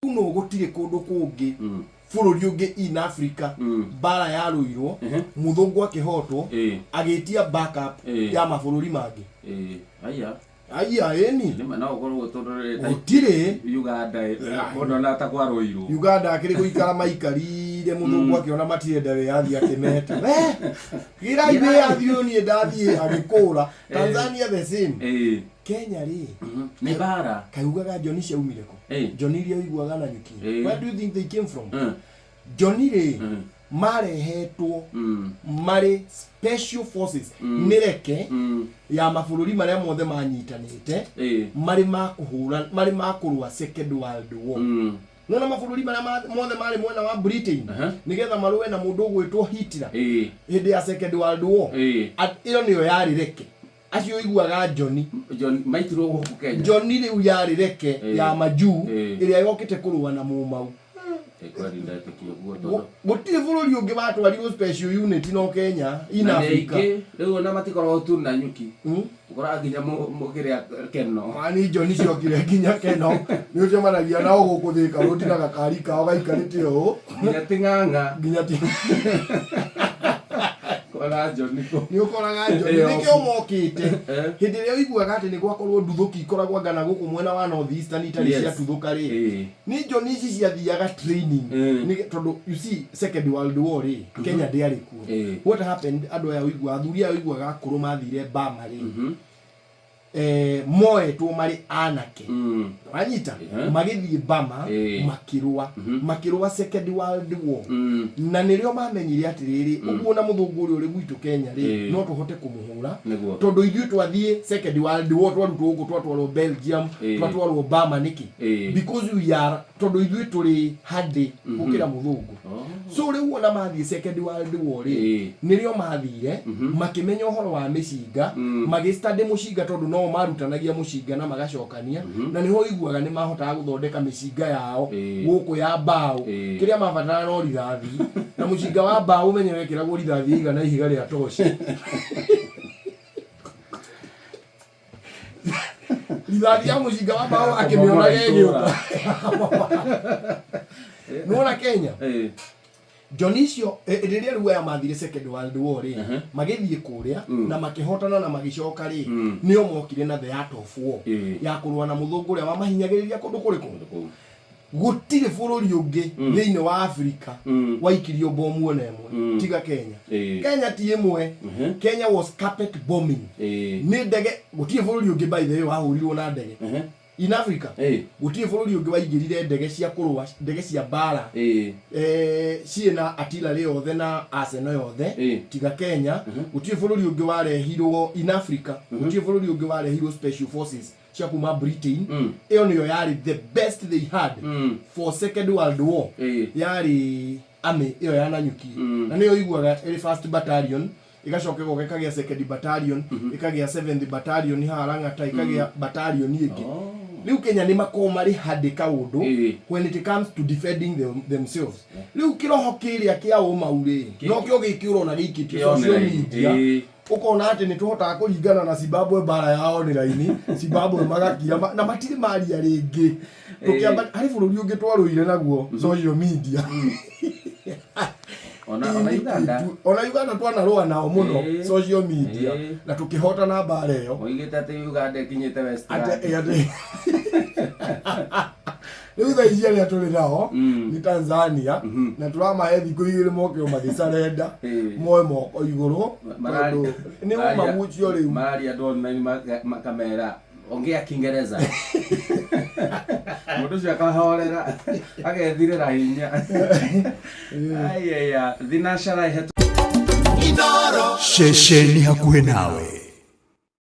No gũtirĩ kũndũ kũngĩ bũrũri ũngĩ in Africa mbara yarũirwo mũthũngũ akĩhotwo agĩtia backup ya mabũrũri mangĩ. Aya. Aya ĩni. Nĩma no ũkorwo tondũ gũtirĩ. Uganda mũndũ ona ta kwarũirwo. Uganda akĩrĩ gũikara maikarire mũthũngũ akĩona matirenda wĩyathi akĩmeta we gĩrai wĩyathi ũyũ niĩ ndathiĩ agĩkũra. Tanzania the same. Kenya rĩ. Nĩ mbara. Kaĩ ugaga Njoni ciaumire kũ? Njoni iria ũiguaga na nyuki. Where do you think they came from? Njoni rĩ marehetwo marĩ special forces nĩ reke ya mabũrũri marĩa mothe manyitanĩte marĩ ma kũhũra marĩ ma kũrũa Second World War. Nona mabũrũri marĩa mothe marĩ mwena wa Britain nĩgetha marũe na mũndũ ũgwĩtwo Hitler hĩndĩ ya Second World War. Ĩyo nĩyo yarĩ reke. Acio ũiguaga Njoni. Njoni maitirwo gũkũ Kenya. Njoni rĩu yarĩ reke ya majuu ĩrĩa yokĩte kũrũa na mũmau. Kweli ndetĩkia ũguo tondũ Gũtirĩ bũrũri ũngĩ watwarirwo special unit no Kenya in na nĩ Africa. aingĩ rĩu ona matikoragwo tu na nyuki ũkoraga nginya mũkĩrĩa keno. Mani Njoni ciokire nginya Keno. Nĩ ũcemanagia nao gũkũ Thika Road na gakari kao gaikarĩte ũũ. Nginya ting'ang'a. Nginya ti Kora Njoni kũ. Nĩ ũkoraga Njoni. Nĩkĩo mokĩte. Hĩndĩ ĩrĩa ũiguaga atĩ nĩ gwakorwo nduthũki ikoragwo anga na gũkũ mwena wa North Eastern itarĩ ciatuthũka rĩ, nĩ Njoni ici ciathiaga training. Nĩ tondũ you see Second World War rĩ, Kenya ndĩarĩ kuo. What happened andũ aya ũiguaga, athuri aya ũiguaga akũrũ mathire Burma rĩ, moetwo marĩ anake. Wanyita? Magĩthiĩ Burma, makĩrũa. Makĩrũa Second World War. Na nĩrĩo mamenyire atĩrĩrĩ, ũguo na mũthũngũ ũrĩa ũrĩ gwitũ Kenya rĩ, no tũhote kũmũhũra. Tondũ ithuĩ twathiĩ Second World War, twarutwo gũkũ twatwarwo Belgium, twatwarwo Burma nĩkĩ? Because we are, tondũ ithuĩ tũrĩ hardy gũkĩra mũthũngũ. So rĩu ona mathiĩ Second World War rĩ, nĩrĩo mathire makĩmenya ũhoro wa mĩcinga, magĩ study mũcinga tondũ no marutanagia mũcinga na magacokania, na nĩho ũiguaga nĩ mahotaga gũthondeka mĩcinga yao gũkũ ya mbaũ. Kĩrĩa mabataraga no rithathi, na mũcinga wa mbaũ ũmenye wekĩragwo rithathi ĩigana ihiga rĩa toci. Rithathi ya mũcinga wa mbaũ akĩmĩonaga ĩgĩũka. Nĩwona Kenya? Njoni icio rĩrĩa rĩu aya mathire Second World War rĩ, magĩthiĩ kũrĩa na makĩhotana na magĩcoka rĩ, nĩo mokire na the art of war ya kũrũa na mũthũngũ ũrĩa wamahinyagĩrĩria kũndũ kũrĩkũ? Gũtirĩ bũrũri ũngĩ thĩinĩ wa Africa waikirio bomu ona ĩmwe tiga Kenya. Kenya ti ĩmwe. Kenya was carpet bombing. Nĩ ndege, gũtirĩ bũrũri ũngĩ by the way wahũrirwo na ndege. In Africa gũtirĩ bũrũri ũngĩ waingĩrire ndege cia kũrũa, ndege cia mbara ciĩna artillery yothe na arsenal yothe tiga Kenya. Gũtirĩ bũrũri ũngĩ warehirwo in Africa, gũtirĩ bũrũri ũngĩ warehirwo special forces cia kuma Britain. Ĩyo nĩyo yarĩ the best they had for Second World War. Yarĩ army ĩyo ya Nanyuki, na nĩyo ũiguaga ĩrĩ first battalion, ĩgacoka ĩgoka ĩkagĩa second battalion, ĩkagĩa seventh battalion haha Lang'ata, ĩkagĩa battalion ĩngĩ. Rĩu Kenya nĩ makoragwo marĩ hardy kaũndũ when it comes to defending themselves. Rĩu kĩroho kĩrĩa kĩa ũmau rĩ, nokĩo gĩkĩ ũrona gĩikĩtio social media, ũkona atĩ nĩ tũhotaga kũringana na Zimbabwe mbara ya online, Zimbabwe magakira na matirĩ maria rĩngĩ. Tũkĩamba harĩ bũrũri ũngĩ twarũire naguo social media. Ona Uganda. Ona Uganda twanarũa nao mũno social media na tũkĩhotana mbara ĩyo. Moigĩte atĩ Uganda ĩkinyĩte West Atĩ rĩu thaa ici arĩa tũrĩ nao nĩ Tanzania, na tũramahe thikũ igĩrĩ moke o magĩcarenda, moe moko igũrũ tondũ nĩ ũma ũcio rĩu. Mararia andũ online makamera ongea Kiingereza, mũndũ ũcio akahorera agethirĩra hinya. Aiya, thinacara Ceceni hakuhĩ nawe.